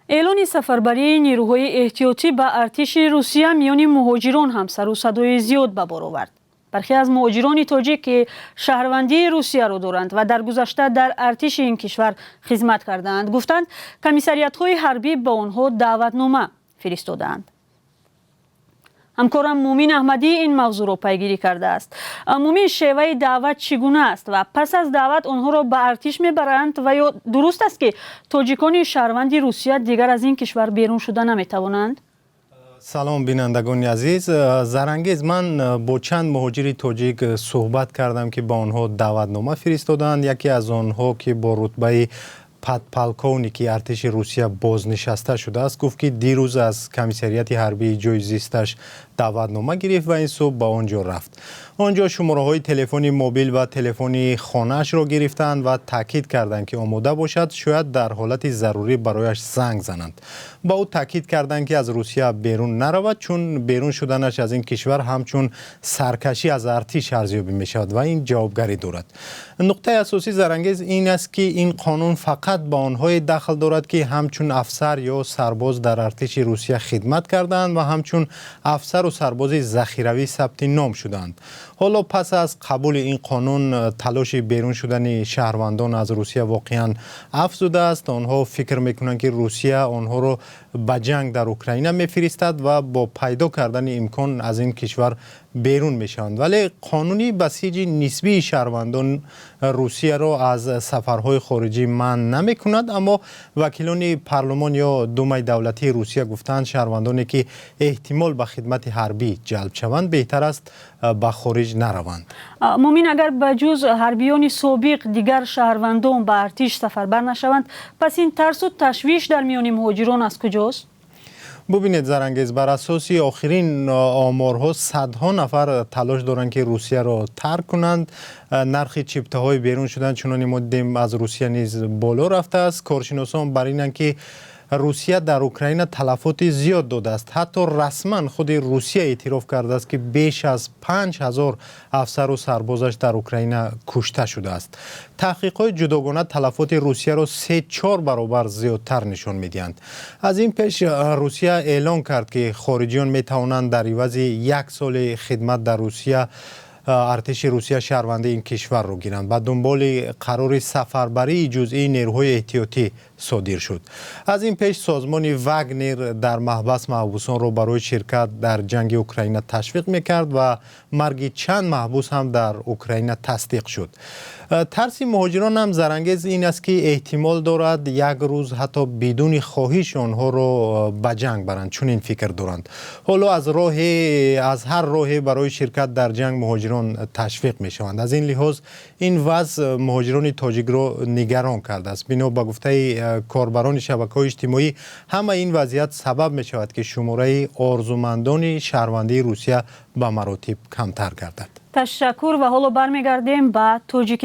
Эълони сафарбарии нерӯҳои эҳтиётӣ ба артиши Русия миёни муҳоҷирон ҳам сару садои зиёд ба бор овард. Бархе аз муҳоҷирони тоҷик, ки шаҳрвандии Русияро доранд ва дар гузашта дар артиши ин кишвар хизмат кардаанд, гуфтанд, комиссариатҳои ҳарбӣ ба онҳо даъватнома фиристодаанд. Ҳамкорам Мумин Аҳмадӣ ин мавзӯъро пайгирӣ кардааст. Мумин, шеваи даъват чӣ гуна аст ва пас аз даъват онҳоро ба артиш мебаранд ва ё дуруст аст, ки тоҷикони шаҳрванди Русия дигар аз ин кишвар берун шуда наметавонанд? Салом, бинандагони азиз. Зарангез, ман бо чанд муҳоҷири тоҷик суҳбат кардам, ки ба онҳо даъватнома фиристоданд. Яке аз онҳо, ки бо рутбаи подполковники артиши Русия бознишаста шудааст, гуфт, ки дирӯз аз комиссариати ҳарбии ҷои зисташ даъватнома гирифт ва ин субҳ ба он ҷо рафт. Он ҷо шумораҳои телефони мобил ва телефони хонаашро гирифтанд ва таъкид карданд, ки омода бошад, шояд дар ҳолати зарурӣ барояш занг зананд. Ба ӯ таъкид карданд, ки аз Русия берун наравад, чун берун шуданаш аз ин кишвар ҳамчун саркашӣ аз артиш арзёбӣ мешавад ва ин ҷавобгарӣ дорад. Нуқтаи асосӣ, Зарангез, ин аст, ки ин қонун фақат ба онҳое дахл дорад, ки ҳамчун афсар ё сарбоз дар артиши Русия хидмат кардаанд ва ҳамчун афсару сарбози захиравӣ сабти ном шудаанд. Ҳоло пас аз қабули ин қонун талоши берун шудани шаҳрвандон аз Русия воқеан афзудааст. Онҳо фикр мекунанд, ки Русия онҳоро ба ҷанг дар Украина мефиристад ва бо пайдо кардани имкон аз ин кишвар берун мешаванд. Вале қонуни басиҷи нисбии шаҳрвандон Русияро аз сафарҳои хориҷӣ манъ намекунад. Аммо вакилони парлумон ё Думаи давлатии Русия гуфтаанд, шаҳрвандоне, ки эҳтимол ба хидмати ҳарбӣ ҷалб шаванд, беҳтар аст ба хориҷ нараванд. Мумин, агар ба ҷуз ҳарбиёни собиқ дигар шаҳрвандон ба артиш сафарбар нашаванд, пас ин тарсу ташвиш дар миёни муҳоҷирон аз куҷост? Бубинед, Зарангез, бар асоси охирин оморҳо садҳо нафар талош доранд, ки Русияро тарк кунанд. Нархи чиптаҳои берун шудан, чуноне мо дидем, аз Русия низ боло рафтааст. Коршиносон бар инанд, ки Русия дар Украина талафоти зиёд додааст. Ҳатто расман худи Русия эътироф кардааст, ки беш аз 5000 афсару сарбозаш дар Украина кушта шудааст. Таҳқиқҳои ҷудогона талафоти Русияро 3-чор баробар зиёдтар нишон медиҳанд. Аз ин пеш Русия эълон кард, ки хориҷиён метавонанд дар ивази як соли хидмат дар Русия, артиши Русия, шаҳрвандии ин кишварро гиранд. Ба дунболи қарори сафарбарии ҷузъии нерӯҳои эҳтиётӣ содир шуд. Аз ин пеш созмони Вагнер дар маҳбас маҳбусонро барои ширкат дар ҷанги Украина ташвиқ мекард ва марги чанд маҳбус ҳам дар Украина тасдиқ шуд. Тарси муҳоҷирон ҳам, Зарангез, ин аст, ки эҳтимол дорад як рӯз ҳатто бидуни хоҳиш онҳоро ба ҷанг баранд. Чунин фикр доранд. Ҳоло аз ҳар роҳе барои ширкат дар ҷанг муҳоҷирон ташвиқ мешаванд. Аз ин лиҳоз ин вазъ муҳоҷирони тоҷикро нигарон кардааст. Бино ба гуфтаи корбарони шабакаҳои иҷтимоӣ, ҳама ин вазъият сабаб мешавад, ки шумораи орзумандони шаҳрвандии Русия ба маротиб камтар гардад. Ташаккур ва ҳоло бармегардем ба Тоҷик.